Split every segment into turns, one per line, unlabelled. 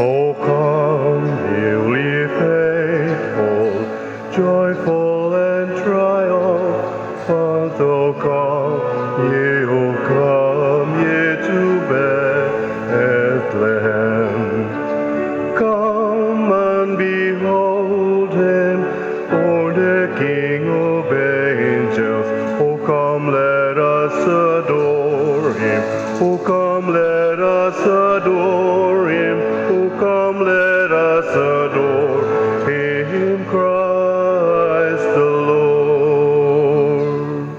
O come, hail ye faithful, joyful and triumphant, O come ye to Bethlehem. Come and behold him, born the King of angels. O come, let us adore him. O come, let us adore him. O come, let us adore him, Christ the Lord.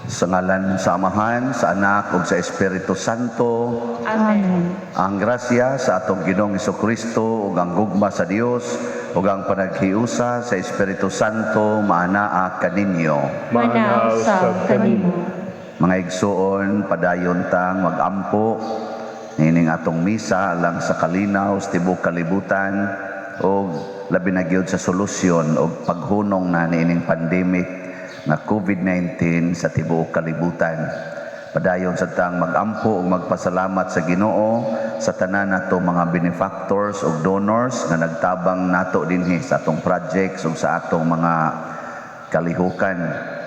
Sa ngalan sa Amahan, sa Anak ug sa Espiritu Santo.
Amen.
Ang grasya sa atong Ginoong Kristo ug ang gugma sa Dios ug ang panaghiusa sa Espiritu Santo maanaa kaninyo.
Maanaa usab kanimo.
Mga igsuon, padayon tang magampo niining atong misa alang sa kalinaw sa tibuok kalibutan ug labi na gyud sa solusyon og paghunong na niining pandemic nga COVID-19 sa tibuok kalibutan. Padayon sa tang magampo ug magpasalamat sa Ginoo sa tanan nato mga benefactors ug donors nga nagtabang nato dinhi sa atong projects ug sa atong mga kalihukan.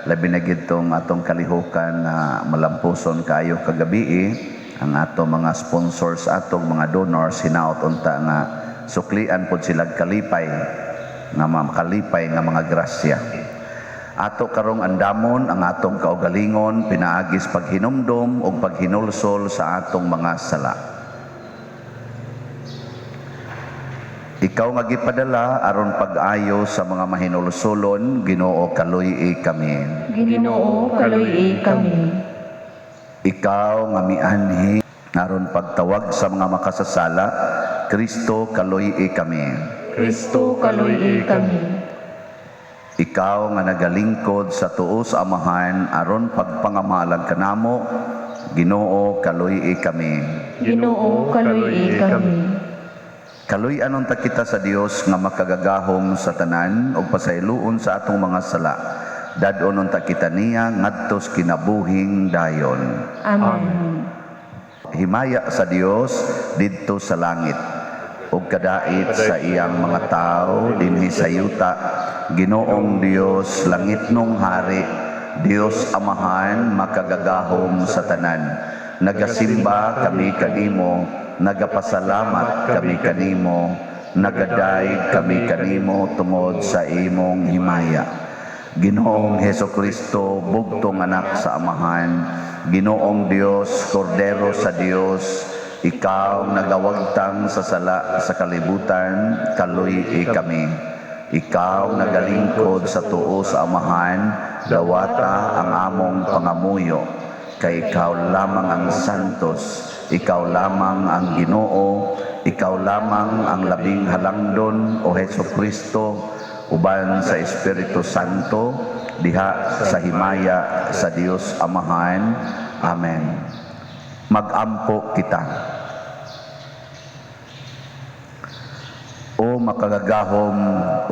Labi na gyud tong atong kalihukan na malampuson kaayo kagabii, ang atong mga sponsors, atong mga donors, hinaot unta nga suklian pod sila kalipay nga makalipay nga mga grasya. Ato karong andamon ang atong kaugalingon pinaagis paghinumdom ug paghinulsol sa atong mga sala. Ikaw nga gipadala aron pag-ayo sa mga mahinulsolon, Ginoo, kaluy-i kami.
Ginoo, kaluy-i kami.
Ikaw nga mianhi aron pagtawag sa mga makasasala, Kristo, kaluy-i kami.
Kristo, kaluy-i kami.
Ikaw nga nagalingkod sa tuo sa Amahan aron pagpangamahalag kanamo, Ginoo, kaluy-i kami.
Ginoo, kaluy-i kami.
Kaluy-an unta kita sa Dios nga makagagahom sa tanan ug pasayloon sa atong mga sala. Dad-on unta kita niya ngadto sa kinabuhing dayon.
Amen.
Himaya sa Dios didto sa langit ug kadait sa iyang mga tao dinhi sa yuta. Ginoong Dios, langitnong hari, Dios Amahan makagagahom sa tanan. Nagasimba kami kanimo, nagapasalamat kami kanimo, nagadayeg kami kanimo tungod sa imong himaya. Ginoong Heso Kristo, bugtong anak sa Amahan, Ginoong Dios, Kordero sa Dios, ikaw nagawagtang sa sala sa kalibutan, kaluy-i kami. Ikaw nagalingkod sa tuo sa Amahan, dawata ang among pangamuyo. Kay ikaw lamang ang santos, ikaw lamang ang Ginoo, ikaw lamang ang labing halangdon, o Heso Kristo, uban sa Espiritu Santo, diha sa himaya sa Dios Amahan. Amen. Magampo kita. O makagagahom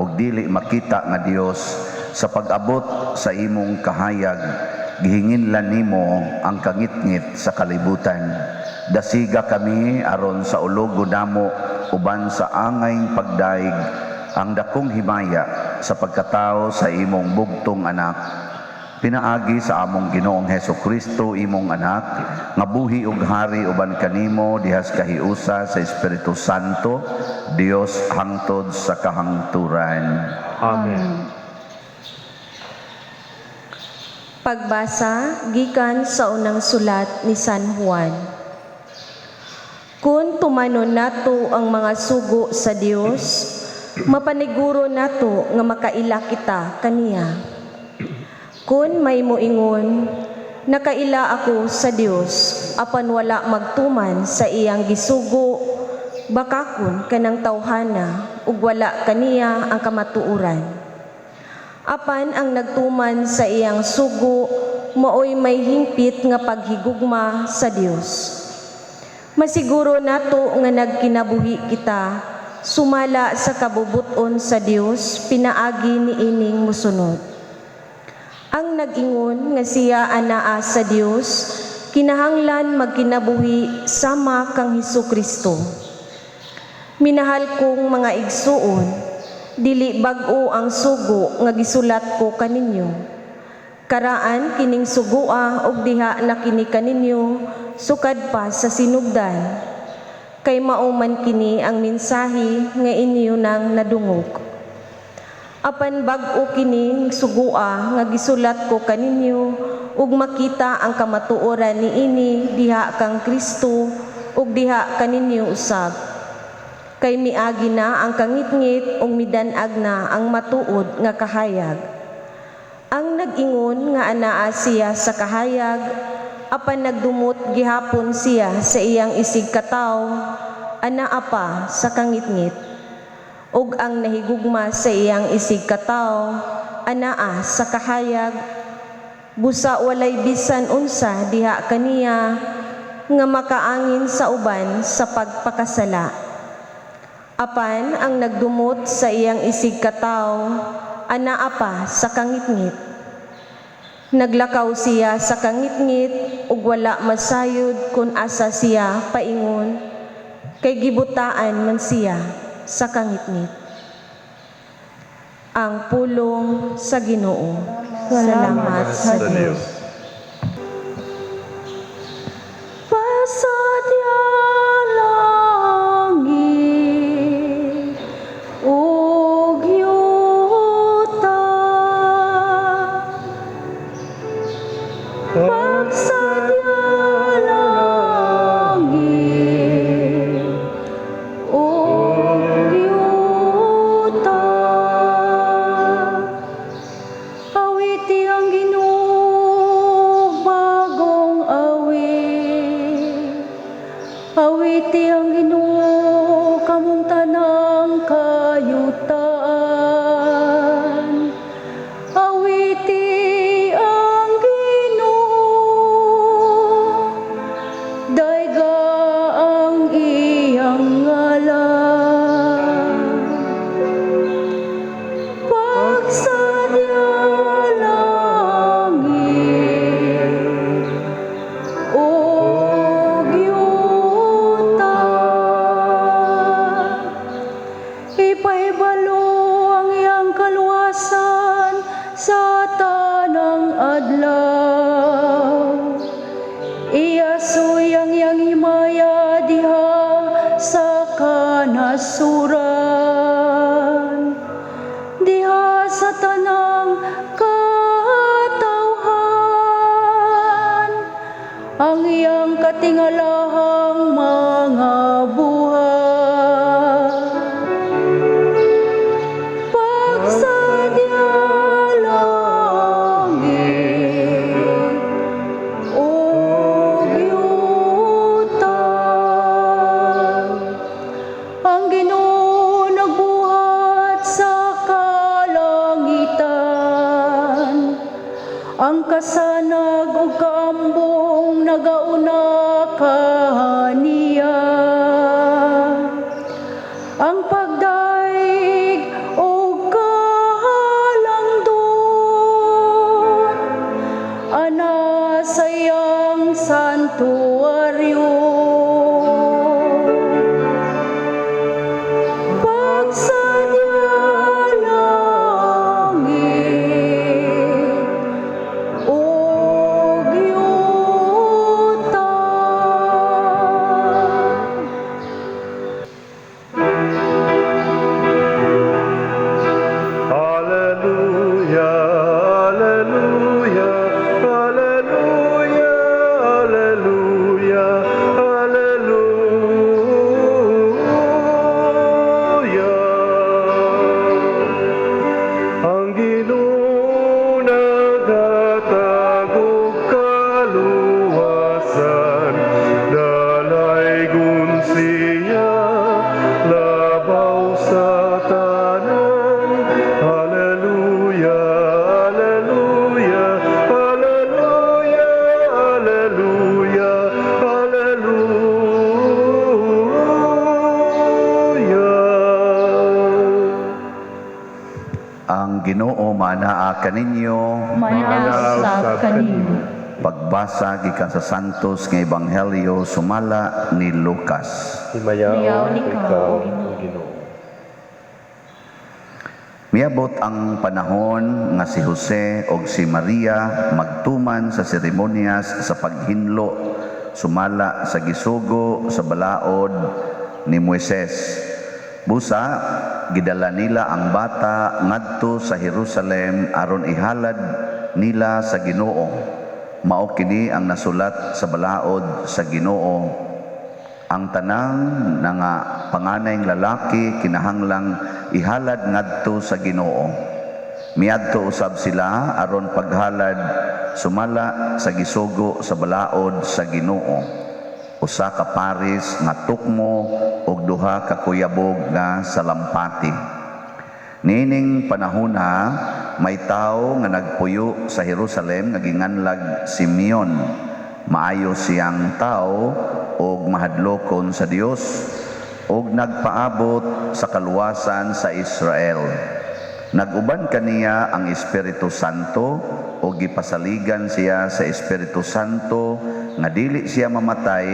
og dili makita nga Dios, sa pag-abot sa imong kahayag, gihinginlan nimo ang kangitngit sa kalibutan. Dasiga kami aron sa ulogo namo uban sa angayng pagdaig ang dakong himaya sa pagkatao sa imong bugtong anak. Pinaagi sa among Ginoong Heso Kristo, imong anak, nga buhi ug hari uban kanimo dihas kahiusa sa Espiritu Santo, Dios hangtod sa kahangturan.
Amen.
Pagbasa gikan sa unang sulat ni San Juan. Kung tumanon nato ang mga sugo sa Dios, mapaniguro nato nga makaila kita kaniya. Kung may moingon, "Nakaila ako sa Dios," apan wala magtuman sa iyang gisugo, bakakon kanang tawhana ug wala kaniya ang kamatuoran. Apan ang nagtuman sa iyang sugo, maoy may hingpit nga paghigugma sa Dios. Masiguro nato nga nagkinabuhi kita sumala sa kabubuton sa Dios pinaagi niining mosunod. Ang nag-ingon nga siya anaa sa Dios, kinahanglan magkinabuhi sama kang Hesus Kristo. Minahal kong mga igsuon, dili bag-o ang sugo nga gisulat ko kaninyo. Karaan kining sugoa ug diha na kini kaninyo sukad pa sa sinugdan. Kay mao man kini ang mensahe nga inyo nang nadungog. Apan bag-o kining sugoa nga gisulat ko kaninyo ug makita ang kamatuoran niini diha kang Kristo ug diha kaninyo usab. Kay miagi na ang kangitngit ug midan-ag na ang matuod nga kahayag. Ang nag-ingon nga anaa siya sa kahayag, apan nagdumot gihapon siya sa iyang isig katawo, anaa pa sa kangitngit. Ug ang nahigugma sa iyang isig katawo, anaa sa kahayag, busa walay bisan unsa diha kaniya nga makaangin sa uban sa pagpakasala. Apan ang nagdumot sa iyang isig katawo, anaa pa sa kangitngit. Naglakaw siya sa kangitngit ug wala masayod kung asa siya paingon, kay gibutaan man siya sa kangitngit. Ang pulong sa Ginoo. Salamat sa Dios.
Pasadya langit ug yuta, Pagsadya langit ug yuta. Awiti ang Ginoo bagong awit. Awiti ang Ginoo, kamong tanang kayutaan. Awiti ang Ginoo, dayga ang iyang ngalan. Pagsadya langit ug yuta, ipahibalo ang iyang kaluwasan sa tanang adlaw. Iasuy ang iyang himaya diha sa kanasuran, diha sa tanang katawhan, ang iyang katingalahang mga buhat. Pagsadya langit ug yuta, ang Ginoo nagbuhat sa kalangitan. Ang kasanag ug kaambong nagauna kaniya. Ang pagdaig ug kahalangdon ana sa iyang santuaryo. Pagsadya langit ug yuta.
Alleluia, alleluia, alleluia, alleluia, alleluia. Ang Ginoo naghatag og kaluwasan, dalaygon siya labaw sa tanan. Alleluia, alleluia, alleluia, alleluia, alleluia.
Ang Ginoo manaa kaninyo.
Manaa usab kanimo.
Pagbasa gikan sa Santos nga Ebanghelyo sumala ni Lucas.
Himayaon
Himayaon ikaw,
ikaw,
O Ginoo.
Ginoo.
Miabot ang panahon nga si Jose og si Maria magtuman sa seremonyas sa paghinlo sumala sa gisugo sa balaod ni Moises. Busa gidala nila ang bata ngadto sa Jerusalem aron ihalad nila sa Ginoo. Mao kini ang nasulat sa balaod sa Ginoo: "Ang tanang nga panganayng lalaki kinahanglang ihalad ngadto sa Ginoo." Miadto usab sila aron paghalad sumala sa gisugo sa balaod sa Ginoo: usa ka paris nga tukmo ug duha ka kuyabog nga salampati. Niining panahona may tawo nga nagpuyo sa Jerusalem nga ginganlag Simeon. Maayo siyang tao ug mahadlokon sa Dios ug nagpaabot sa kaluwasan sa Israel. Nag-uban kaniya ang Espiritu Santo ug gipasaligan siya sa Espiritu Santo nga dili siya mamatay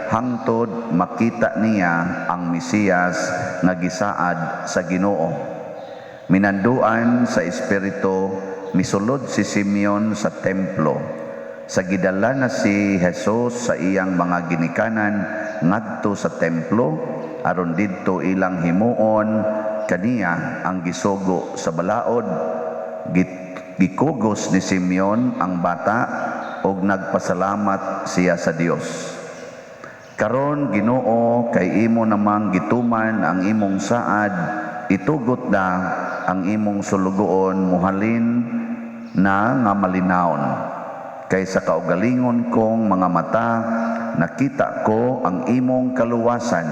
hangtod makita niya ang Mesiyas nga gisaad sa Ginoo. Minanduan sa Espiritu, misulod si Simeon sa templo. Sa gidala na si Jesus sa iyang mga ginikanan ngadto sa templo aron didto ilang himuon kaniya ang gisugo sa balaod, gikugos ni Simeon ang bata ug nagpasalamat siya sa Dios. "Karon, Ginoo, kay imo namang gituman ang imong saad, itugot na ang imong sulugoon muhalin na nga malinawon. Kay sa kaugalingon kong mga mata nakita ko ang imong kaluwasan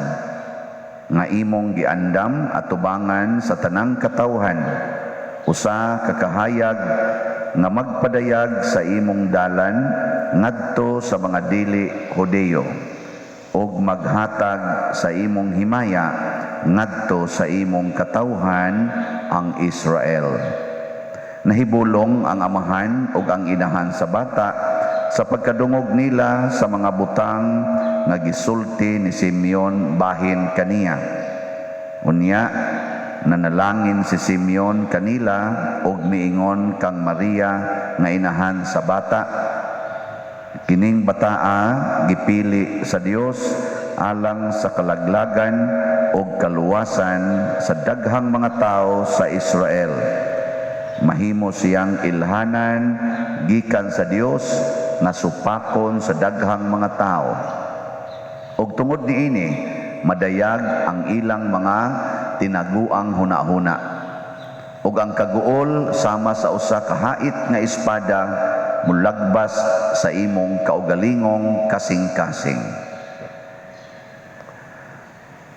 nga imong giandam atubangan sa tanang katawhan, usa ka kahayag nga magpadayag sa imong dalan ngadto sa mga dili Hudiyo ug maghatag sa imong himaya ngadto sa imong katawhan ang Israel." Nahibulong ang amahan ug ang inahan sa bata sa pagkadungog nila sa mga butang nga gisulti ni Simeon bahin kaniya. Unya nanalangin si Simeon kanila ug miingon kang Maria nga inahan sa bata, "Kining bataa gipili sa Dios alang sa kalaglagan ug kaluwasan sa daghang mga tawo sa Israel. Mahimo siyang ilhanan gikan sa Dios nga supakon sa daghang mga tawo. Ug tungod niini madayag ang ilang mga tinaguang hunahuna. Ug ang kaguol sama sa usa ka hait nga espada mulagbas sa imong kaugalingong kasing-kasing."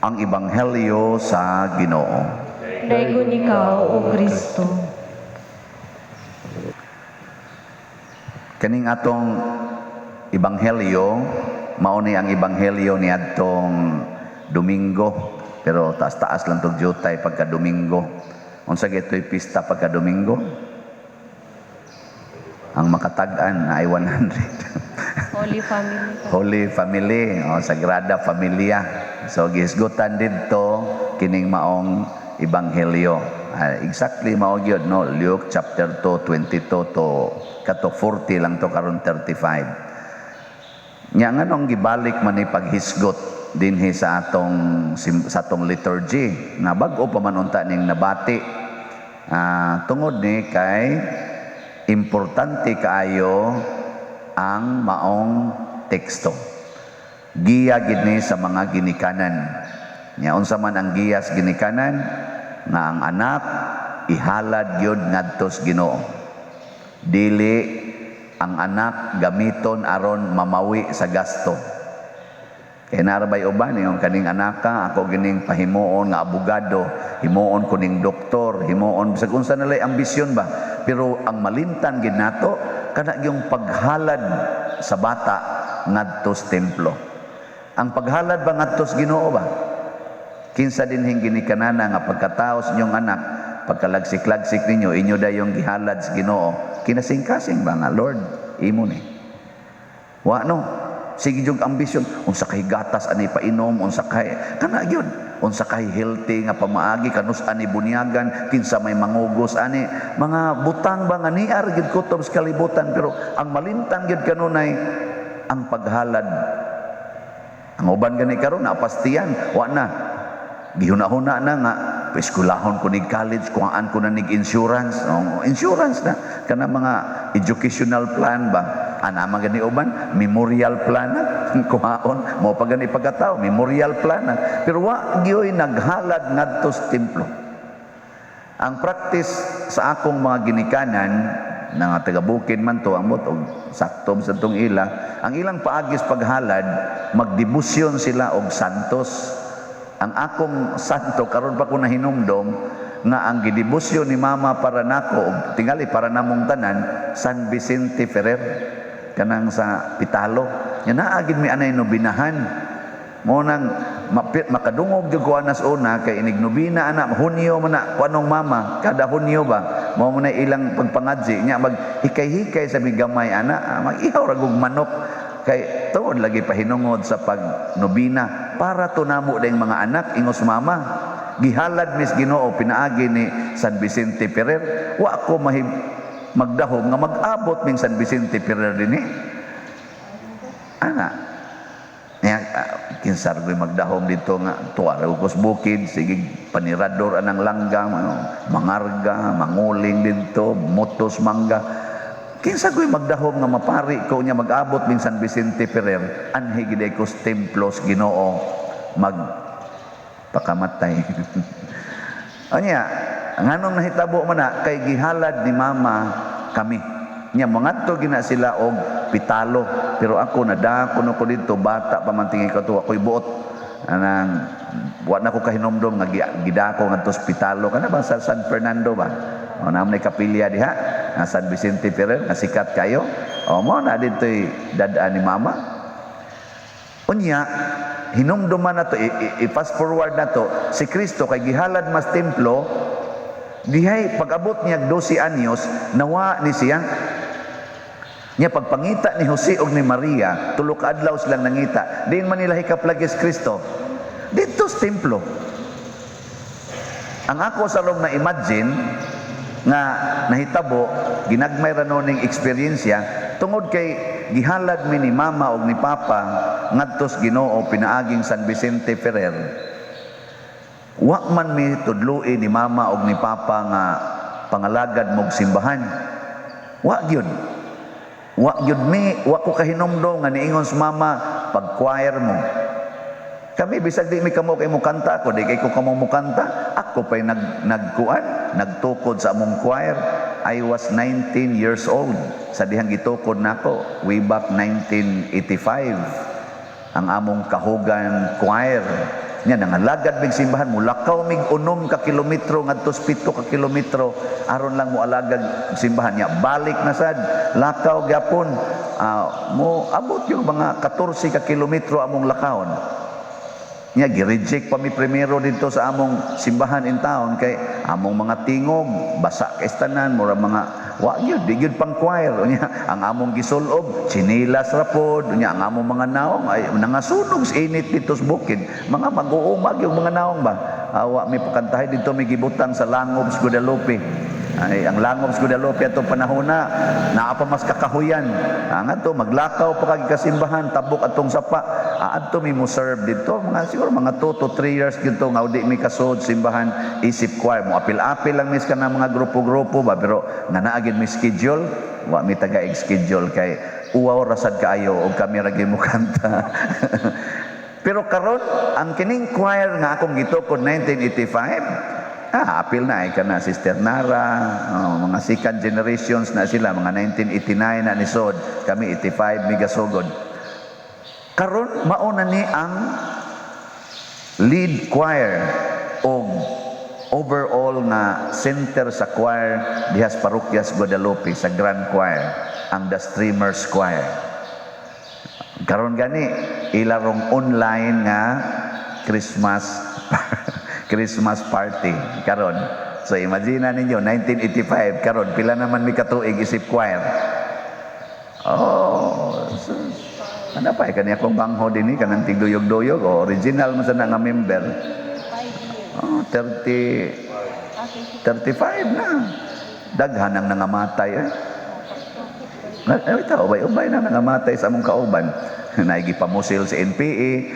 Ang Ebanghelyo sa Ginoo.
Daygon ikaw, O Kristo.
Kaning atong ebanghelyo, mao ni ang ebanghelyo niadtong Domingo, pero taas-taas lang tog jutay pagka Domingo. Unsa gito'y pista pagka Domingo? Ang makatag-an ay 100.
Holy Family.
Holy Family o Sagrada Familia. So gihisgutan didto kining maong ebanghelyo. Exactly mao gyud, no? Luke chapter 2 22 to kato 40 lang to karon 35. Nya nganong gibalik man ni paghisgot dinhi sa atong liturgy na bag-o pa man unta ning nabati? Tungod ni kay importante kaayo ang maong teksto. Giya gid ni sa mga ginikanan. Nya unsa man ang giya sa ginikanan? Nga ang anak ihalad gyud ngadto sa Ginoo. Dili ang anak gamiton aron mamawi sa gasto. Kay narabay uban yung kaning anaka ako gining pahimuon nga abogado, himuon ko ning doktor, himuon bisag unsa na lay ambisyon ba. Pero ang malintan gid nato kana yung paghalad sa bata ngadto sa templo. Ang paghalad ba ngadto sa Ginoo ba? Kinsa dinhing ginikanana nga pagkatao sa inyong anak, pagkalagsik-lagsik ninyo, inyo dayong gihalad sa Ginoo, kinasing-kasing ba nga, "Lord, imo ni"? Wa, no? Sige jug ambisyon, unsa kay gatas ani painom, unsa kay kana gyud. Unsa kay healthy nga pamaagi, kanus ani bunyagan, kinsa may mangugos ani, mga butang ba nga niar gid kutob sa kalibutan, pero ang malintang gid kanunay ang paghalad. Ang uban gani karon napastiyan, wa na gihuna-huna na nga eskwelahon ko nig college, kuhaan ko na nig insurance. Oh, insurance na kana, mga educational plan ba ana. Man gani uban, memorial plan na kuhaon mo pa gani pagkatao, memorial plan na, pero wa gyoy naghalad ngadto sa templo. Ang practice sa akong mga ginikanan na nga taga bukid man to, amot og sakto sa tong ila, ang ilang paagis paghalad, magdebosyon sila og santos. Ang akong santo, karon pa ko nahinumdom nga ang gidebosyon ni mama para nako og tingali para namong tanan, San Vicente Ferrer, kanang sa Pitalo nya. Naa gid mi anay nobinahan mo nang makadungog gyud ko anas una kay inig nobina ana, Hunyo man na kuanong mama, kada Hunyo ba mao mo na ilang pagpangadji nya, mag hikay-hikay sa mi gamay ana, mag-ihaw ra gug manok kay tuod lagi pahinungod sa pagnobina. Para to namo dayng mga anak, ingos mama, gihalad mis Ginoo pinaagi ni San Vicente Ferrer. Wa ko mahib magdahom nga mag-abot ming San Vicente Ferrer dinhi ana. Nya kinsar ko'y magdahom dito nga tuwa ra ko sa bukid, sige panirador anang langgam, ano, mangarga, manguling dito, motos mangga. Kinsa ko'y magdahom nga mapari ko niya mag-abot min San Vicente Ferrer, anhi gid ko sa templo sa Ginoo mag pakamatay. Anya, nganong nahitabo man na kay gihalad ni mama kami. Nya mangadto gina sila og Pitalo, pero ako nadako no ko didto, bata pa man tingi ko to, ako'y buot. Anang wa na ko kahinomdom nga gidako ngadto sa Pitalo kana ba sa San Fernando ba. O naa man kapilya diha nga San Vicente Ferrer nga sikat kayo. O mo na didto'y dad-an ni mama. Unya, hinumduman na to, i-fast forward na to, si Kristo kay gihalad mas templo, dihay pag-abot niya 12 anyos, nawa ni siya. Nya pagpangita ni Jose og ni Maria, tulo ka adlaw silang nangita. Diin man nila hikaplagis Kristo? Didto sa templo. Ang ako sa long na imagine nga nahitabo, ginagmay ra no ning eksperyensya tungod kay gihalad mi ni mama og ni papa ngadto sa Ginoo pinaaging San Vicente Ferrer. Wa man mi tudloi ni mama og ni papa nga pangalagad mog simbahan. Wa gyud. Wa gyud mi, wa ko kahinumdom nga niingon sa mama, pag choir mo. Kami bisag di mi kamo kay mukanta ako, di kay ko kamo mukanta, ako pa'y nagkuan, nagtukod sa among choir. I was 19 years old sa dihang gitukod nako way back 1985 ang among Kahugan Choir. Nya nangalagad mig simbahan, mulakaw mig 6 ka kilometro ngadto sa 7 ka kilometro aron lang mo alagad simbahan niya. Balik na sad, lakaw gyapon. Ah, mo abot yung mga 14 ka kilometro among lakawon. Nya gi-reject pa mi primero dito sa among simbahan in town kay among mga tingog basa kay tanan, mura mga wa gyud, di gyud pang choir. Nya ang among gisulob tsinilas ra pod. Nya ang among mga naong ay nangasunog sa init dito sa bukid, mga mag-uumag yung mga naong ba. Awa mi pakantahay dito, mi gibutang sa Langob sa Guadalupe. Ay, ang Langob sa Guadalupe atong panahon na naa pa mas kakahuyan. Ang ato maglakaw pa kag kasimbahan, tabok atong sapa. Adto mi mo serve dito mga siguro mga 2 to 3 years dito nga di mi kasod simbahan isip choir. Mo apil-apil lang mis kana mga grupo-grupo ba, pero nga naa gid mi schedule, wa mi taga schedule kay uwaw rasad kaayo og kami ra gyud mo kanta. Pero karon ang kining choir nga akong gitukod 1985, apil na ay kana Sister Nara, oh, mga second generations na sila, mga 1989 na nisod, kami 85 migasugod. Karon mao na ni ang lead choir og overall nga center sa choir diha sa Parokya sa Guadalupe sa Grand Choir, ang The Streamers Choir. Karon gani ilarong online nga Christmas Christmas party karon. So imagine na ninyo, 1985 karon pila naman mi katuig isip choir? Oh, so, ano pa eh, kani akong bangho din eh, kanang tigduyog-duyog, oh, original man sa nga member. 30, 35 na. Daghan ang nangamatay eh. Ay, ito, ubay-ubay na nangamatay sa among kauban. Naigipamusil sa NPA,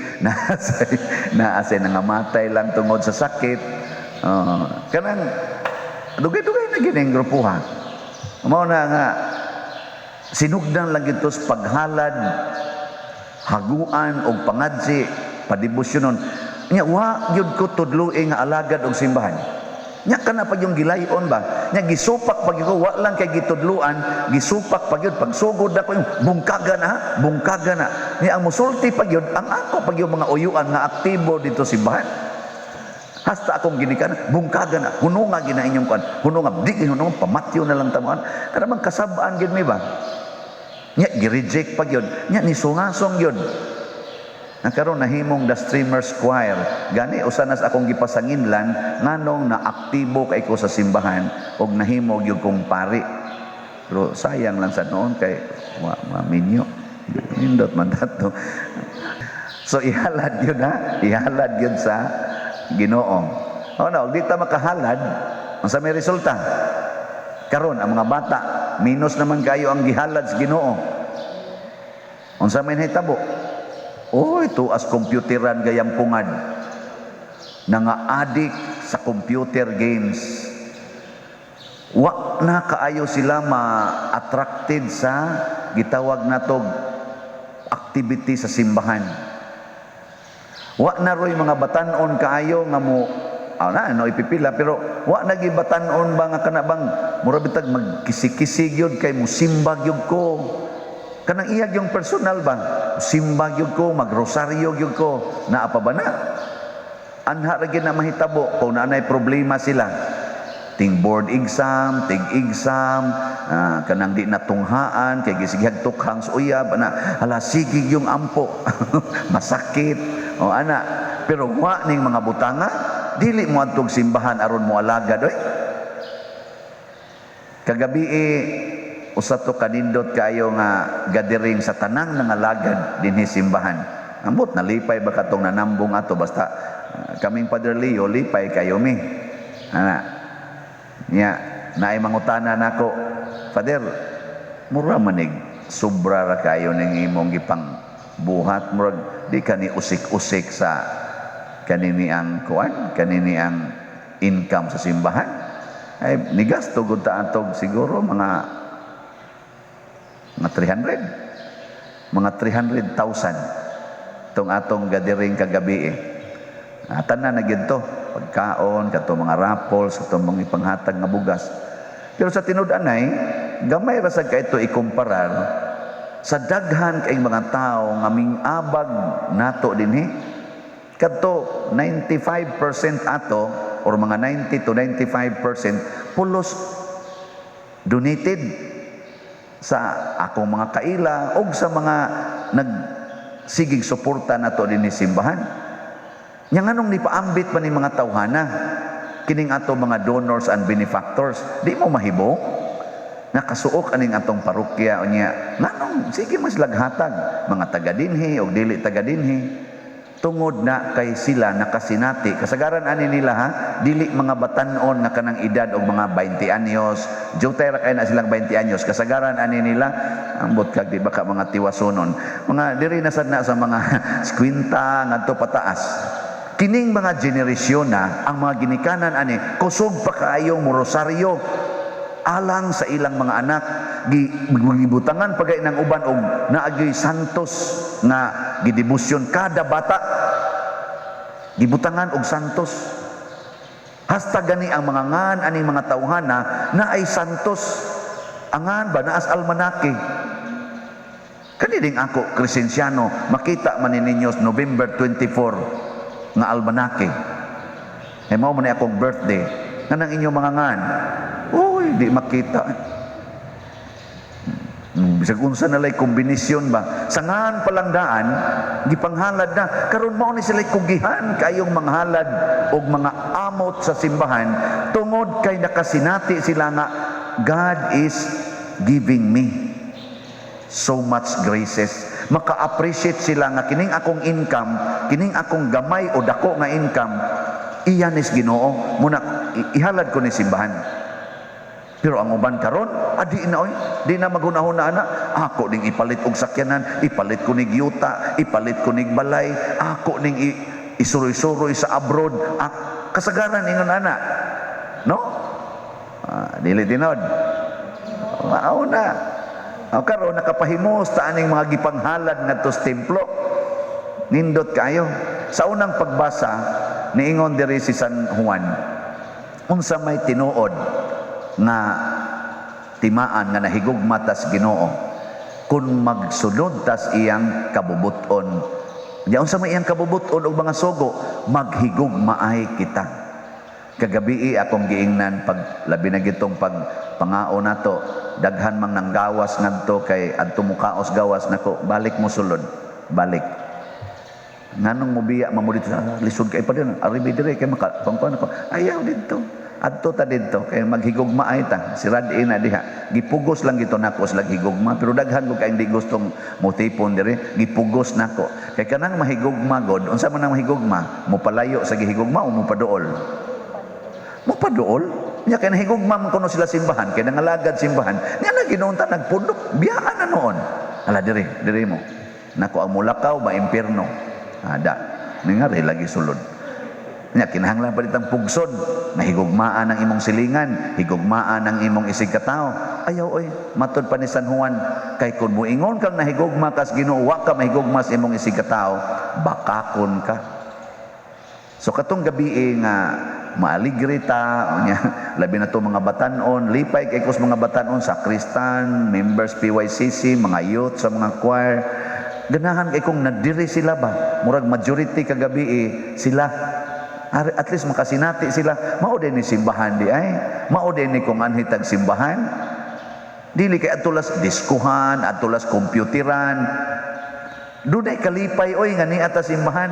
naasay nangamatay lang tungod sa sakit. Kanang dugay-dugay na gini ang grupuha. Mao na nga sinugdan lang gito sa paghalad, haguan og pangadsi, padebosyonon. Nya wa gyud ko tudloi nga alagad og simbahan. Nya kana pag yung gilayon ba? Nya gisupak pag ko, wa lang kay gitudluan, gisupak pag yun pagsugod ako yung bungkaga na, bungkaga na. Nya ang musulti pag yun, ang ako pag yung mga uyuan nga aktibo dito simbahan. Hasta akong ginikan, bungkaga na, hununga gina inyong kuan, hununga, di hununga, pamatyo na lang tamuan. Kada bang kasabaan gyud mi ba? Nya gi-reject pag yun, nya ni sungasong yun. Nakaroon nahimong The Streamers Choir. Gani usa nas akong gipasanginlan nganong na aktibo kay ko sa simbahan og nahimo gyud kong pari. Pero sayang lang sa noon kay wa maminyo. Nindot man dato. So ihalad yun ha, ihalad yun sa Ginoo. O na, og di ta makahalad, unsa may resulta? Karon ang mga bata, minus naman kayo ang gihalad sa Ginoo. Unsa may nahitabo? Oy, tuas computeran gayang pungad. Nanga-addict sa computer games. Wa na kaayo sila ma-attracted sa gitawag natog activity sa simbahan. Wa na roy mga batanon kaayo nga mo na no ipipila, pero wa na gibatan-on ba nga kana bang mura bitag magkisi-kisi gyud kay musimba gyud ko. Kanang iyag yung personal ba, simba gyud ko, magrosaryo gyud ko, naa pa ba na? Anha ra gyud na mahitabo kung naanay problema sila, ting board exam, ting exam, kanang di natunghaan kay gisigihag tukhang sa uyab ana, hala, sige yung ampo, masakit o ana, pero wa ning mga butanga, dili mo adtog simbahan aron mo alagad oy. Kagabi eh, usa to kanindot kayo nga gathering sa tanang nangalagad dinhi simbahan. Ambot nalipay ba katong nanambong ato, basta kaming Padre Leo lipay kayo mi. Ana. Nya naay mangutana nako, "Father, mura manig sobra ra kayo ning imong gipang buhat, murag di ka ni usik-usik sa kanini ang kuan, kanini ang income sa simbahan." Ay nigasto gud ta atog siguro mga 300, mga 300,000 tong atong gathering kagabi eh. Tanan na gyud to, pagkaon, kato mga raffles, katong mga ipanghatag nga bugas. Pero sa tinud-anay, gamay ra sad kay ito ikumparar sa daghan kay mga tao nga mingabag nato dinhi. Kadto 95% ato or mga 90 to 95% pulos donated sa akong mga kaila og sa mga nagsigig suporta nato dinhi simbahan. Nya nganong nipaambit pa ni mga tawhana kining ato mga donors and benefactors, di mo mahibong nakasuok aning atong parokya? Unya nganong sige mas laghatag mga taga dinhi og dili taga dinhi? Tungod na kay sila nakasinati kasagaran ani nila ha, dili mga batan-on nga kanang edad og mga 20 anyos, jutay ra kay na silang 20 anyos. Kasagaran ani nila, ambot kag di baka mga tiwasonon, mga diri na sad na sa mga 50 ngadto pataas. Kining mga generasyon na ang mga ginikanan ani kusog pa kaayong morosaryo alang sa ilang mga anak. Gibutangan pagay ng uban og naagyoy santos nga gidebosyon. Kada bata gibutangan og santos. Hasta gani ang mga ngan ani mga tawhana na ay santos angan ba, naas almanake. Kani ding ako Crescenciano, makita man ni ninyo November 24 nga almanake ay mao man ni akong birthday. Nganang inyong mga ngan, uy, di makita. Bisag unsa na lay kombinasyon ba. Sa ngan palang daan, gipanghalad na. Karon mao ni sila kugihan kayong manghalad og mga amot sa simbahan tungod kay nakasinati sila nga God is giving me so much graces. Maka-appreciate sila nga kining akong income, kining akong gamay o dako nga income, Iya nis Ginoo, muna ihalad ko ni simbahan. Pero ang uban karon, adi na oy, di na maghunahuna ana. Ako ning ipalit og sakyanan, ipalit ko nig yuta, ipalit ko nig balay, ako ning isuroy-suroy sa abroad. Ah, kasagaran ingon ana. No? Ah, dili tinod. Mao na. O karon nakapahimos ta aning mga gipanghalad ngadto sa templo. Nindot kayo. Sa unang pagbasa, niingon diri si San Juan, unsa may tinuod nga timaan nga nahigugma tas Ginoo kun magsunod tas iyang kabubuton. Nya unsa may iyang kabubuton og mga sugo, maghigugmaay kita. Kagabii akong giingnan pag labi na gitong pag pangao nato, daghan mang nanggawas ngadto kay adto mukaos gawas nako, balik mo sulod, balik. Nganong mobiya man mo dito, lisod kay pa din, aribi dire kay maka pangkuan ako. Ayaw didto. Adto ta didto kay maghigugmaay ta. Si Radin na diha. Gipugos lang gito nako sila higugma, pero daghan ko kay hindi gustong motipon dire, gipugos nako. Kay kanang mahigugma god, unsa man ang mahigugma? Mopalayo sa gihigugma o mopaduol? Mopaduol? Nya kay nahigugma man kuno sila simbahan, kay nangalagad simbahan. Nya na Ginoo ta nagpundok, biyaan na noon. Ala dire, dire mo. Nako ang mulakaw ba impierno. Ada. Ningari lagi sulod. Nya kinahanglan pa ditang pugson, nahigugmaan ang imong silingan, higugmaan ang imong isig katawo. Ayaw oy, matod pa ni San Juan, kay kun moingon kang nahigugma kas Ginoo, wa ka mahigugma sa imong isig katawo, bakakon ka. So katong gabi nga maaligre ta, unya, labi na to mga batanon, lipay kay kos mga batanon sa kristan, members PYCC, mga youth sa mga choir. Ganahan kay kung nadiri sila ba, murag majority kagabi sila. At least makasinati sila. Mao din ni simbahan di ay. Mao din ni kung anhi tag simbahan. Dili kay atulas diskuhan, atulas computeran. Dunay kalipay oy nga niya ta simbahan.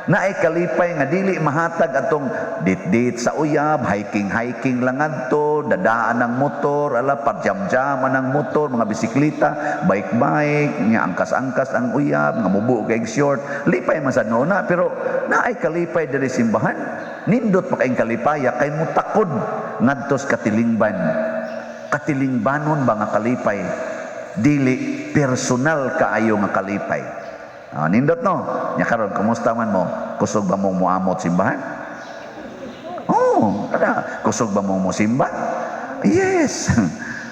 Naay kalipay nga dili mahatag atong dit-dit sa uyab, hiking-hiking lang adto, dadaan ng motor, ala parjam-jaman ng motor, mga bisikleta, bike-bike, nga angkas-angkas ang uyab, nga mubuo kay short. Lipay man sa noona, pero naay kalipay diri simbahan. Nindot pa kayong kalipaya kay mutakod ngadtos katilingban. Katilingbanon ba nga kalipay? Dili personal kaayo nga kalipay. Ah, nindot no. Nya karon kumusta man mo? Kusog ba mong muamot simbahan? Oh, kada kusog ba mong mosimba? Yes.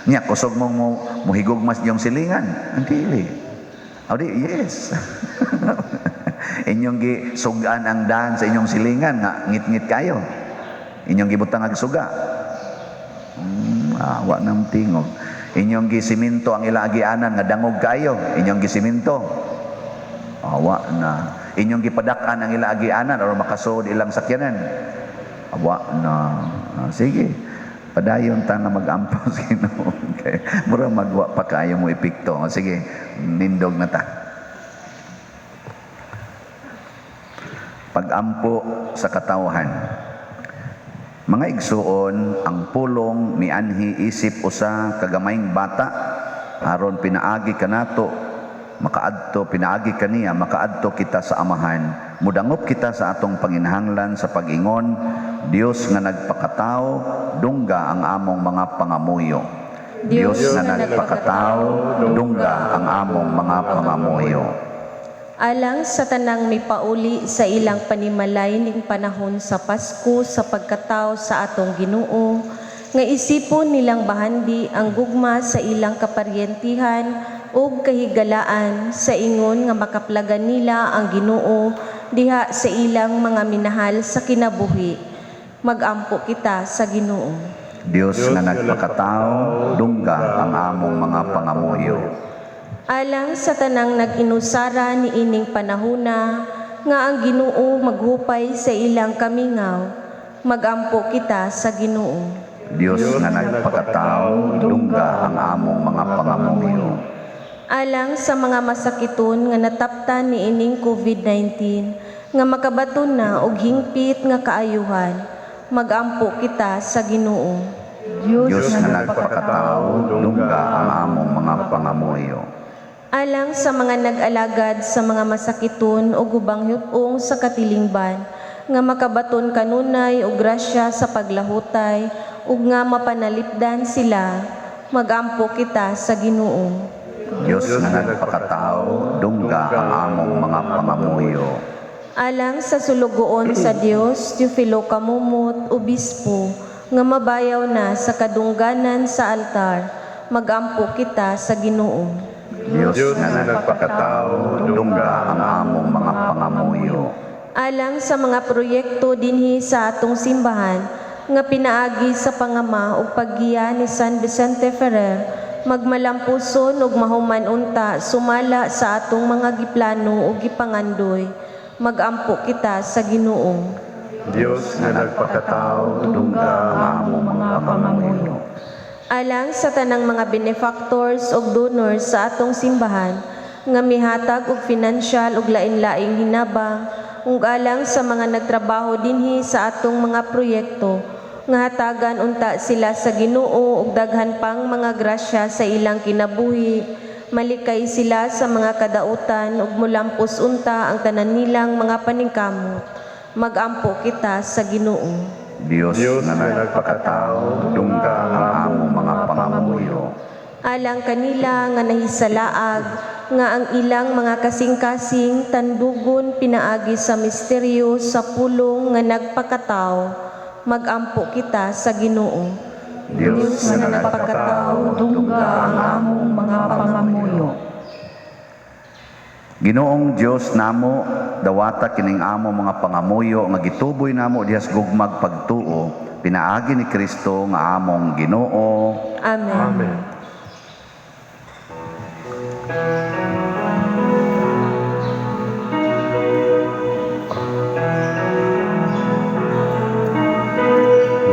Nya kusog mong mo muhigugmas niyong silingan? Ang dili. Oh, di, yes. Inyong gi sugan ang daan sa inyong silingan nga ngit-ngit kayo. Inyong gibutang ag suga. Wa nang tingog. Inyong gisiminto ang ila agianan nga dangog kayo. Inyong gisiminto. Awa na. Inyong gipadak-an ang ila agianan aron makasuod ilang sakyanan. Awa na. Ah, sige. Padayon ta nga mag-ampo sa Ginoo. Okay. Mura magwa pa kayo mo epekto. Ah, sige, nindog na ta. Pag-ampo sa katawhan. Mga igsuon, ang pulong mianhi isip usa kagamayng bata aron pinaagi kanato makaadto pinaagi kaniya makaadto kita sa Amahan. Mudangop kita sa atong panginahanglan sa pag-ingon, Dios nga nagpakatao, dungga ang among mga pangamuyo. Dios nga nagpakatao, dungga ang among mga pangamuyo.
Alang sa tanang mipauli sa ilang panimalay ning panahon sa Pasko sa pagkatao sa atong Ginoo, nga isipon nilang bahandi ang gugma sa ilang kaparyentihan ug kahigalaan sa ingon nga makaplagan nila ang Ginoo diha sa ilang mga minahal sa kinabuhi. Magampo kita sa Ginoo.
Dios nga nagpakatao, dungga ang among mga pangamuyo.
Alang sa tanang nag-inusara ni ining panahona nga ang Ginoo maghupay sa ilang kamingaw, magampo kita sa Ginoo.
Dios nga nagpakatao, dungga ang among mga pangamuyo.
Alang sa mga masakiton nga nataptan ni ining COVID-19 nga makabaton na og hingpit nga kaayuhan, magampo kita sa Ginoo.
Dios nga nagpakatao, dungga ang among mga pangamuyo.
Alang sa mga nag-alagad sa mga masakiton o gubang yutong sa katilingban, nga makabaton kanunay og grasya sa paglahutay ug nga mapanalipdan sila, magampo kita sa Ginoo.
Dios nga nagpakatao, dungga ang among mga pangamuyo.
Alang sa sulugoon sa Dios, Teofilo Kamumot, Obispo, nga mabayaw na sa kadungganan sa altar, magampo kita sa Ginoo.
Dios nga nagpakatao, dungga ang among mga pangamuyo.
Alang sa mga proyekto dinhi sa atong simbahan nga pinaagi sa pangama ug paggiya ni San Vicente Ferrer, magmalampuson ug mahuman unta sumala sa atong mga giplano ug gipangandoy, magampo kita sa Ginoo.
Dios nga nagpakatao,
Dungga ang among mga pangamuyo.
Alang sa tanang mga benefactors ug donors sa atong simbahan nga mihatag og financial ug lain-laing hinabang ug alang sa mga nagtrabaho dinhi sa atong mga proyekto nga hatagan unta sila sa Ginoo og daghan pang mga grasya sa ilang kinabuhi, malikay sila sa mga kadautan ug mulampos unta ang tanan nilang mga paningkamot, magampo kita sa Ginoo.
Dios
Dios
nga nagpakatao, dungga ang among mga pangamuyo.
Alang kanila nga nahisalaag nga ang ilang mga kasing-kasing tandugon pinaagi sa misteryo sa pulong nga nagpakatao, magampo kita sa Ginoo.
Dios
nga nagpakatao, dungga ang among mga pangamuyo.
Ginoong Dios namo, dawata kining amo mga pangamuyo nga gituboy namo diha sa gugmag pagtuo, pinaagi ni Kristo nga among Ginoo.
Amen.
Amen.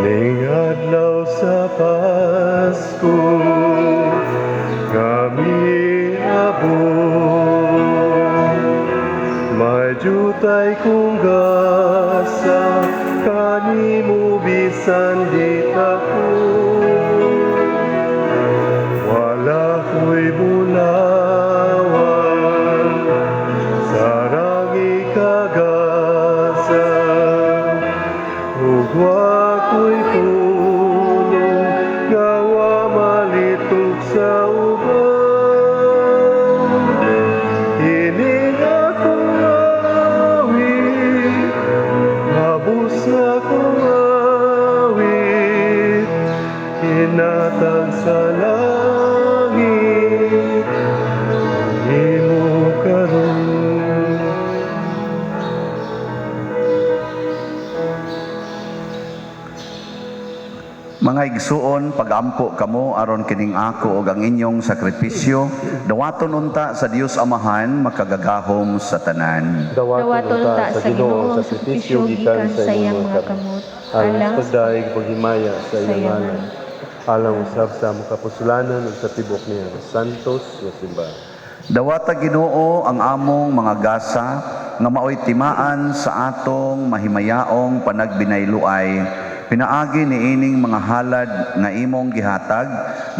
Ning adlaw sa Pasko kami abot, may jutay kong gasa kanimo bisan di ako. Wala ko'y bulawan, sarang ikagasa, ug wa ko'y pulong, gawa malitok sa uban. Ining akong awit, habos na akong awit, hinatag sa langit, imo karon.
Mga igsuon, pagampo kamo aron kining ako ug ang inyong sakripisyo, dawaton unta sa Dios Amahan makagagahom sa tanan.
Dawaton unta sa Ginoo ang sakripisyo gikan sa iyang mga kamot, alang sa pagdaig paghimaya sa iyang ngalan, alang usab sa among kapusulanan ug sa tibok niya santos nga simbahan.
Dawata Ginoo ang among mga gasa nga maoy timaan sa atong mahimayaong panagbinayloay, pinaagi niining mga halad nga imong gihatag,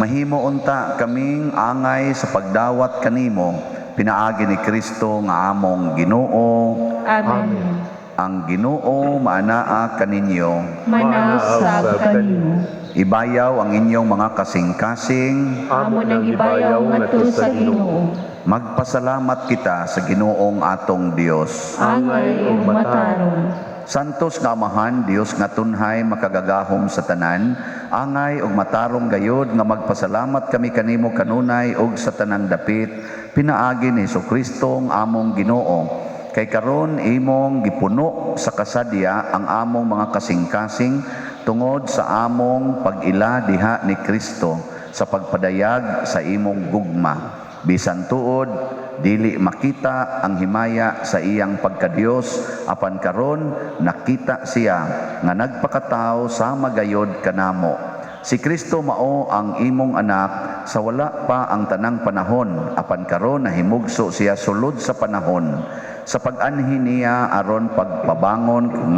mahimo unta kaming angay sa pagdawat kanimo, pinaagi ni Kristo nga among Ginoo.
Amen.
Ang Ginoo maanaa kaninyo.
Manausab kanimo.
Ibayaw ang inyong mga kasing-kasing.
Amo nang gibayaw ngadto sa Ginoo.
Magpasalamat kita sa Ginoong atong Dios.
Angay ug matarong.
Santos nga Amahan, Dios nga tunhay makagagahom sa tanan, angay ug matarong gayod nga magpasalamat kami kanimo kanunay ug sa tanang dapit, pinaagi ni Hesukristo ang among Ginoo. Kay karon imong gipuno sa kasadya ang among mga kasing-kasing tungod sa among pag-ila diha ni Kristo sa pagpadayag sa imong gugma. Bisan tuod, dili makita ang himaya sa iyang pagkadiyos, apan karon nakita siya nga nagpakatao sa magayod kanamo. Si Kristo mao ang imong anak sa wala pa ang tanang panahon, apan karon nahimugso siya sulod sa panahon. Sa pag-anhi niya aron pagpabangon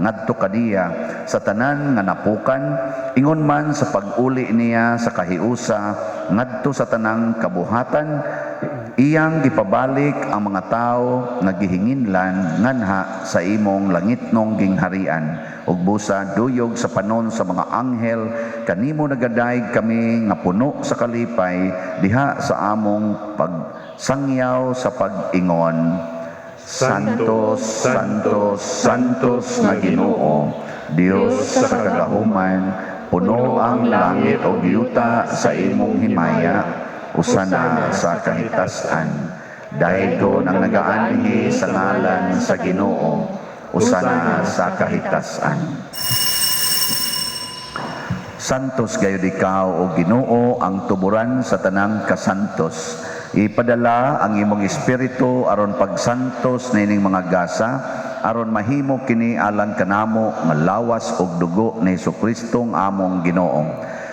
ngadto kaniya sa tanan nga napukan, ingon man sa pag-uli niya sa kahiusa ngadto sa tanang kabuhatan, iyang gipabalik ang mga tawo nga gihinginlan nganha sa imong langitnong gingharian. Ug busa duyog sa panon sa mga anghel, kanimo nagadayeg kami nga puno sa kalipay diha sa among pagsangyaw sa pag-ingon: Santos, Santos, Santos nga Ginoo, Dios sa kagahuman, puno ang langit ug yuta sa imong himaya. Usana sa kahitasan. Daygon ang nagaanhi sa ngalan sa Ginoo. Usana sa kahitasan. Santos gayud ikaw, o Ginoo, ang tuburan sa tanang kasantos. Ipadala ang imong espiritu aron pagsantos niining mga gasa, aron mahimo kini alang kanamo nga lawas ug dugo ni Hesukristo among Ginoo.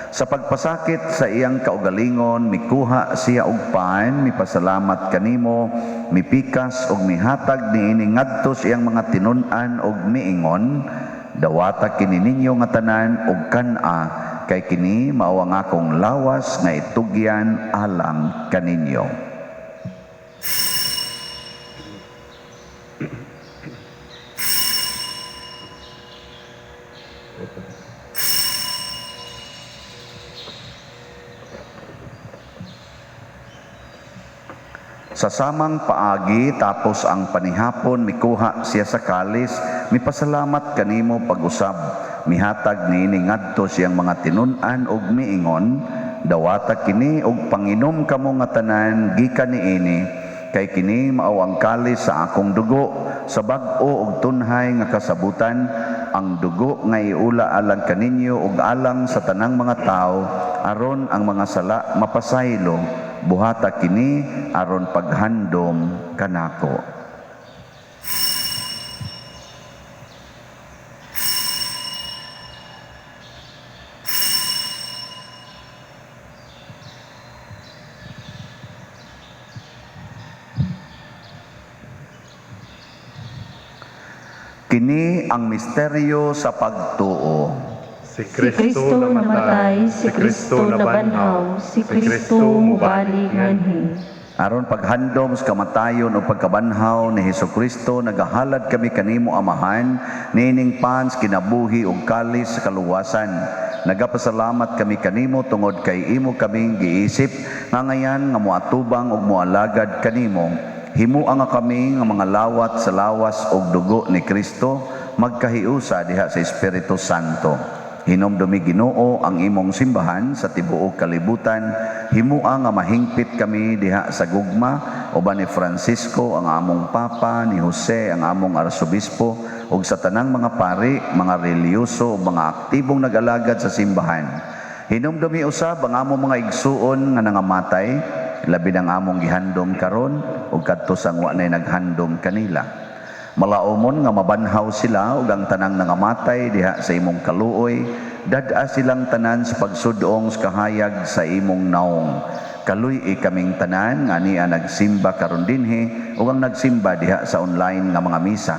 Sa pagpasakit sa iyang kaugalingon, mikuha siya og pan, mipasalamat kanimo, mipikas og mihatag niini ngadto sa iyang mga tinun-an og miingon: "Dawata kini ninyo nga tanan og kan-a, kay kini mao ang akong lawas nga itugyan alang kaninyo." Sa samang paagi, tapos ang panihapon, mikuha siya sa kalis, mipasalamat kanimo pag-usab, mihatag niini ngadto siyang mga tinun-an og miingon: "Dawata kini og panginom kamo nga tanan gikan niini, kay kini mao ang kalis sa akong dugo sa bag-o og tunhay nga kasabutan, ang dugo nga iula alang kaninyo ug alang sa tanang mga tawo aron ang mga sala mapasaylo. Buhata kini aron paghandom kanako." Kini ang misteryo sa pagtuo.
Si Kristo namatay, si Kristo nabanhaw, si Kristo mubalik nganhi.
Aron paghandom sa kamatayon o pagkabanhaw ni Hesukristo, nagahalad kami kanimo, Amahan, niining pans kinabuhi ug kalis sa kaluwasan. Nagapasalamat kami kanimo tungod kay imo kaming giisip nga ngayan nga moatubang ug moalagad kanimo. Himua nga kami nga mga lawat sa lawas ug dugo ni Kristo magkahiusa diha sa Espiritu Santo. Hinomdumi, Ginoo, ang imong simbahan sa tibuok kalibutan. Himua nga mahingpit kami diha sa gugma uban ni Francisco ang among Papa, ni Jose ang among Arsobispo, ug sa tanang mga pari, mga relihiyoso ug mga aktibong nag-alagad sa simbahan. Hinumdumi usab ang among mga igsuon nga nangamatay, labi ng among gihandom karon ug kadto sang wa nay naghandom kanila. Malaumon nga mabanhaw sila ug ang tanang nangamatay diha sa imong kaluoy, dad-a silang tanan sa pagsudong sa kahayag sa imong naong. Kaluy-i kaming tanan nga ania nagsimba karon dinhi ug ang nagsimba diha sa online nga mga misa.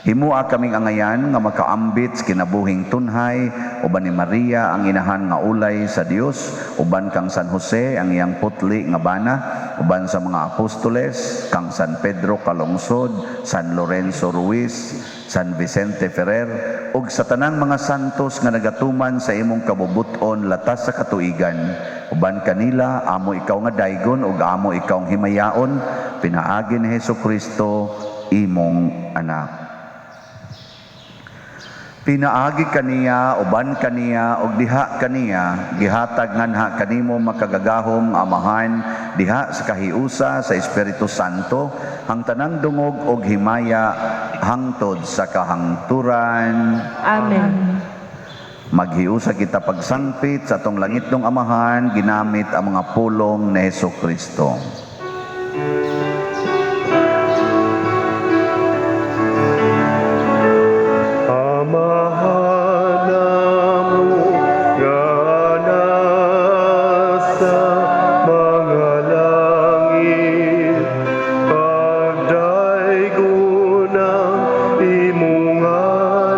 Himua kaming angayan nga makaambit sa kinabuhing tunhay uban ni Maria ang inahan nga ulay sa Dios, uban kang San Jose ang iyang putli nga bana, uban sa mga apostoles, kang San Pedro Calungsod, San Lorenzo Ruiz, San Vicente Ferrer, ug sa tanang mga santos nga nagatuman sa imong kabubut-on latas sa katuigan. Uban kanila amo ikaw nga daygon ug amo ikaw himayaon, pinaagi ni Hesukristo imong anak. Pinaagi kaniya, uban kaniya, ug diha kaniya, gihatag nganha kanimo makagagahom nga Amahan, diha sa kahiusa sa Espiritu Santo, ang tanang dungog og himaya hangtod sa kahangturan.
Amen.
Maghiusa kita pagsangpit sa atong langitnong Amahan, ginamit ang mga pulong ni Hesukristo.
Amahan namo nga nasa mga langit, pagdaygon ang imong ngalan,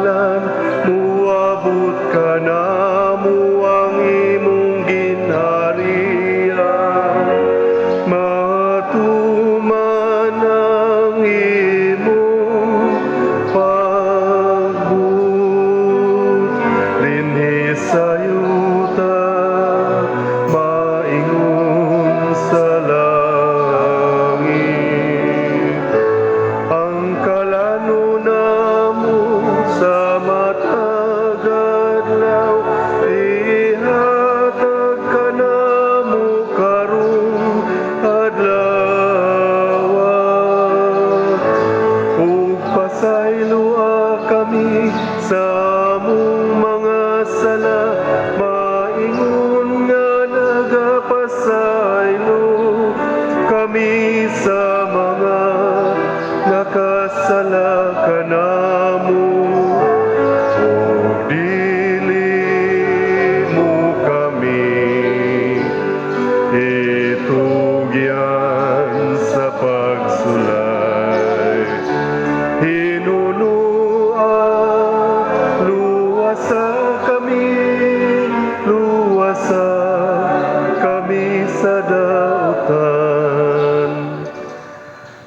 kami sa among mga sala, maingon nga nagapasaylo kami sa mga nakasala kanamo. Ug dili mo kami itugyan sa pagsulay. Hinunua, luwasa kami, luwasa kami sa dautan.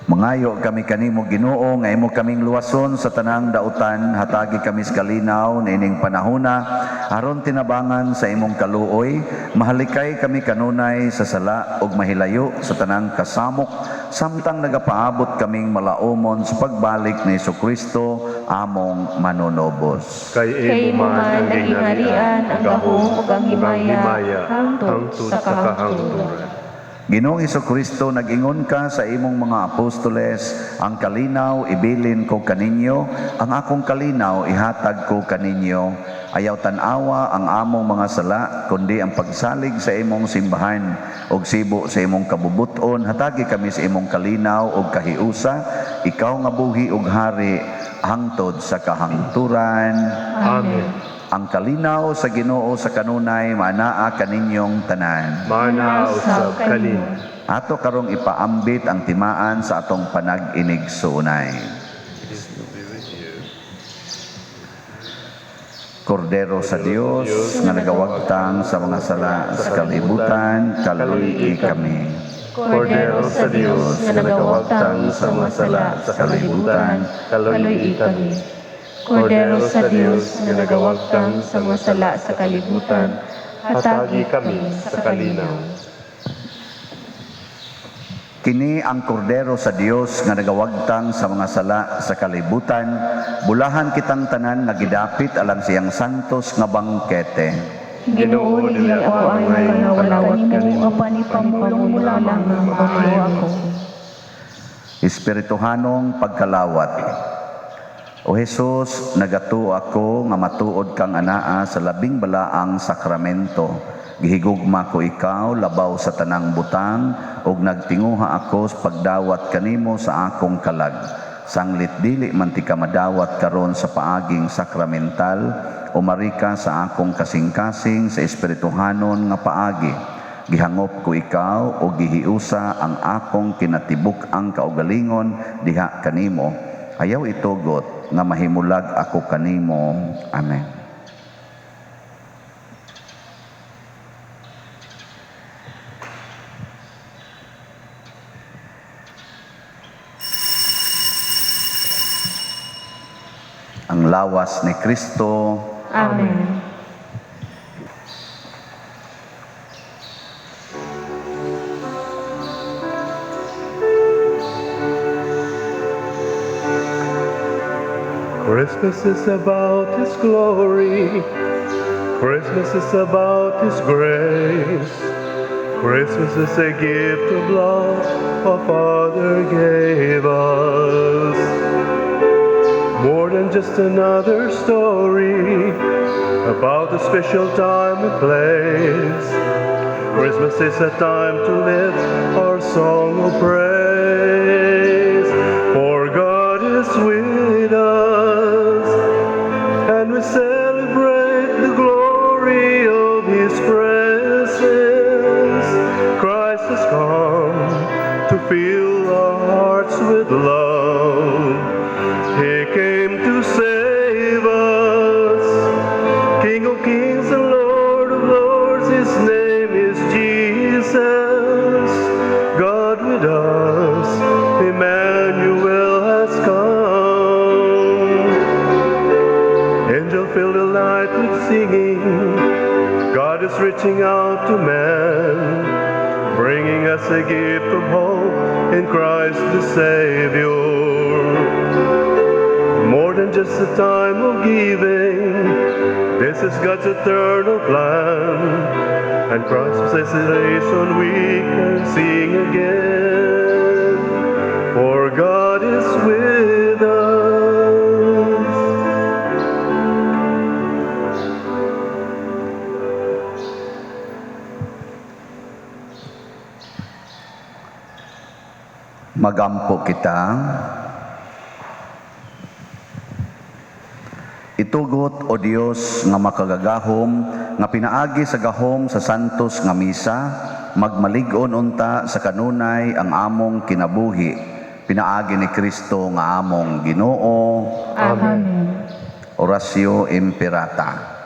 Mangayo kami kanimo, Ginoo, nga imo kaming luwason sa tanang dautan. Hatagi kami sa kalinaw niining panahona aron tinabangan sa imong kaluoy mahalikay kami kanunay sa sala ug mahilayo sa tanang kasamok samtang nagapaabot kaming malaumon sa pagbalik ni Kristo among manunobos.
Kay
Kay
imo man ang gingharian,
ang gahom ug ang himaya, hangtod
hangtod
sa
sa
kahangturan.
kahangturan.
Ginoong Kristo, nag-ingon ka sa imong mga apostoles, "Ang kalinaw ibilin ko kaninyo, ang akong kalinaw ihatag ko kaninyo." Ayaw tan-awa ang among mga sala, kundi ang pagsalig sa imong simbahan ug sibo sa imong kabubuton, hatagi kami sa imong kalinaw ug kahiusa, ikaw nga buhi ug hari hangtod sa kahangturan.
Amen.
Ang kalinaw sa Ginoo sa kanunay maanaa kaninyong tanan.
Maanaa usab kanimo.
Ato karong ipaambit ang timaan sa atong panag-inigsuonay.
Peace be with you.
Kordero sa Dios nga nagawagtang sa mga sala sa kalibutan, kaluy kami.
Kordero sa Dios nga nagawagtang sa mga sala sa kalibutan, kaluy kami. Kordero sa Dios nga nagawagtang sa mga sala sa kalibutan, hatagi kami sa kalinaw.
Kini ang Kordero sa Dios nga nagawagtang sa mga sala sa kalibutan. Bulahan kitang tanan nga gidapit alang siyang santos nga bangkete.
Ginoo, dili ako angay nga kalawat kanimo, apan ipamulong mo lamang, maayo ako.
Espirituhanong pagkalawat. O Jesus, nagatuo ako nga matuod kang anaa sa labing balaang sakramento. Gihigugma ko ikaw labaw sa tanang butang ug nagtinguha ako sa pagdawat kanimo sa akong kalag. Sanglit dili man tika madawat karon sa paaging sakramental, umari ka sa akong kasing-kasing sa espirituhanon nga paagi. Gihangop ko ikaw o gihiusa ang akong kinatibuk-ang kaugalingon diha kanimo. Ayaw itugot nga mahimulag ako kanimo. Amen. Ang lawas ni Kristo.
Amen.
Christmas is about His glory. Christmas is about His grace. Christmas is a gift of love our Father gave us. More than just another story about a special time and place. Christmas is a time to lift our song of praise. For God is with us, and we celebrate the glory of His presence. Christ has come to fill our hearts with love. He came to save us. King of kings and Lord of lords, His name is Jesus. God with us, Emmanuel has come. Angel fill the night with singing. God is reaching out to man, bringing us a gift of hope in Christ the Savior. More than just a time of giving, this is God's eternal plan. And Christmas is a reason we can sing again. For God is with us.
Magampo kita. Itugot, O Dios, nga makagagahom, nga pinaagi sa gahom sa santos nga misa, magmalig-on unta sa kanunay ang among kinabuhi. Pinaagi ni Kristo nga among Ginoo.
Amen.
Oratio Imperata.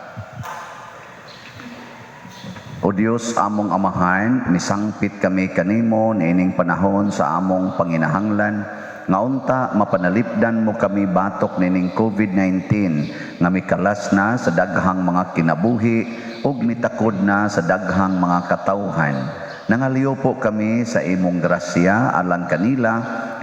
O Dios, among Amahan, misangpit kami kanimo niining panahon sa among panginahanglan, nga unta mapanalipdan mo kami batok nining COVID-19 nga mikalas na sa daghang mga kinabuhi ug mitakod na sa daghang mga katawhan. Nangaliw po kami sa imong grasya alang kanila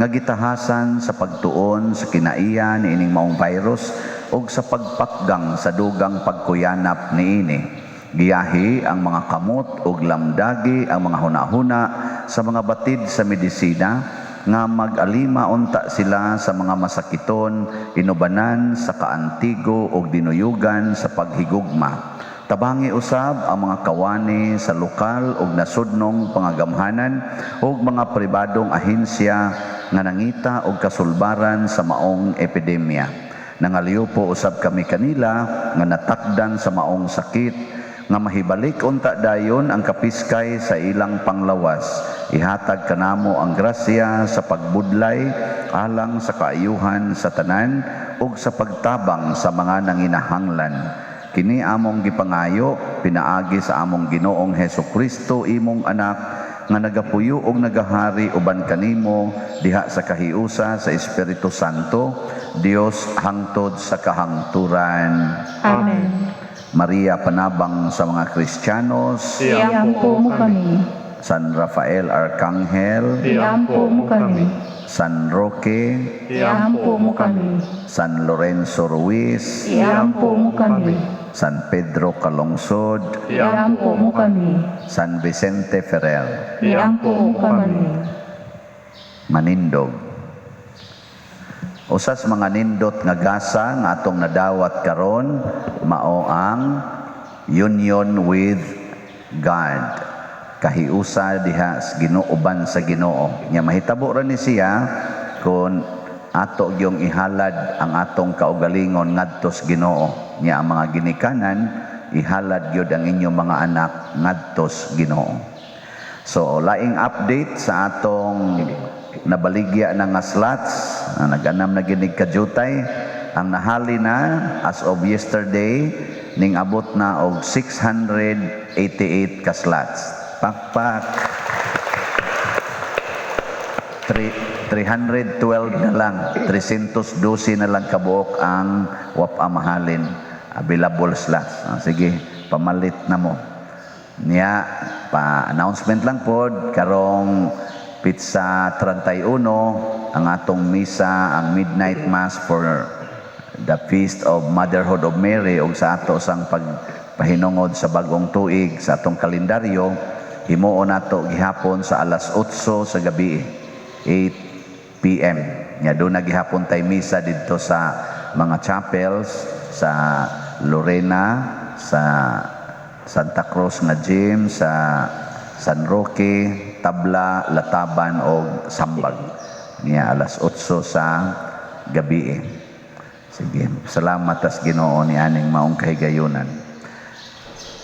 nga gitahasan sa pagtuon sa kinaiya niining maong virus ug sa pagpakgang sa dugang pagkuyanap niini. Giyahi ang mga kamot ug lamdagi ang mga hunahuna sa mga batid sa medisina nga mag-alima unta sila sa mga masakiton, inubanan sa kaantigo ug dinuyugan sa paghigugma. Tabangi usab ang mga kawani sa lokal ug nasudnong pangagamhanan ug mga pribadong ahensya nga nangita og kasulbaran sa maong epidemya. Nangaliw po usab kami kanila nga natakdan sa maong sakit nga mahibalik unta dayon ang kapiskay sa ilang panglawas. Ihatag kanamo ang grasya sa pagbudlay alang sa kaayuhan sa tanan ug sa pagtabang sa mga nanginahanglan. Kini among gipangayo pinaagi sa among Ginoong Hesus Kristo, imong anak, nga nagapuyo og nagahari uban kanimo diha sa kahiusa sa Espiritu Santo, Dios hangtod sa kahangturan.
Amen.
Maria, panabang sa mga Kristiyanos.
Iampo mo kami.
San Rafael Arcangel,
Iampo mo kami.
San Roque,
Iampo mo kami.
San Lorenzo Ruiz,
Iampo mo kami.
San Pedro Calungsod,
Iampo mo kami.
San Vicente Ferrer.
Iampo mo kami.
Manindog. Usas mga nindot nga gasa nga atong nadawat karon mao ang union with God. Kahiusa diha sa Ginoo uban sa Ginoo. Nya mahitabo ra ni siya kon ato gyung ihalad ang atong kaugalingon ngadto sa Ginoo. Nya ang mga ginikanan ihalad gyud ang inyong mga anak ngadto sa Ginoo. So laing update sa atong nabaligya na nga slots, nag-anam na ginig kajutay, ang nahali na as of yesterday ning abot na og 688 ka slots. Pakpak. 312 na lang, 312 na lang kabuok ang wapa mahalin available slots. Sige, pamalit na mo. Niya, pa-announcement lang pod karong pizza 31 ang atong misa, ang midnight mass for the Feast of Motherhood of Mary ug sa ato sang pagpahinungod sa bagong tuig sa atong kalendaryo, himuon nato gihapon sa alas 8 sa gabi, 8 PM. Nya doon na gihapon tay misa didto sa mga chapels sa Lorena, sa Santa Cruz nga gym, sa San Roque, Tabla, Lataban o Sambag. Niya alas 8 sa gabi. Sige, salamat tas Ginoo ni aning maong kahigayunan.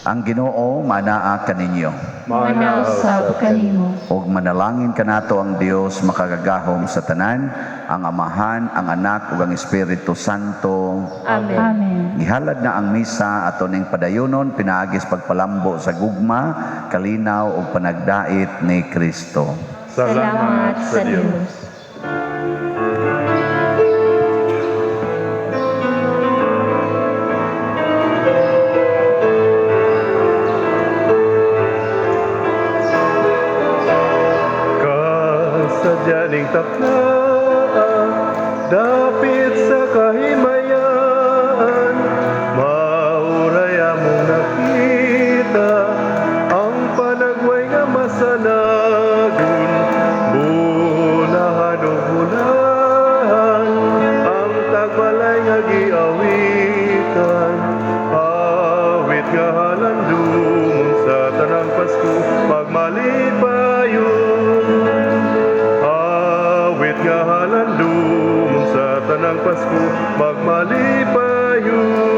Ang Ginoo manaa kaninyo.
Manaa usab kanimo.
Og manalangin kanato ang Dios makagagahom sa tanan, ang Amahan, ang Anak ug ang Espiritu Santo.
Amen. Amen.
Gihalad na ang misa ato ning padayonon pinaagis pagpalambo sa gugma, kalinaw ug panagdait ni Kristo.
Salamat sa Dios.
Kasadyaning taknaan, dapit sa kahimayaan, mauray among nakita ang panagway nga masanagon, bulahan o bulahan, ang tagbalay nga giawitan, awit nga halandumon sa tanang Pasko, pagmalipayon. Pasko, magmalipay.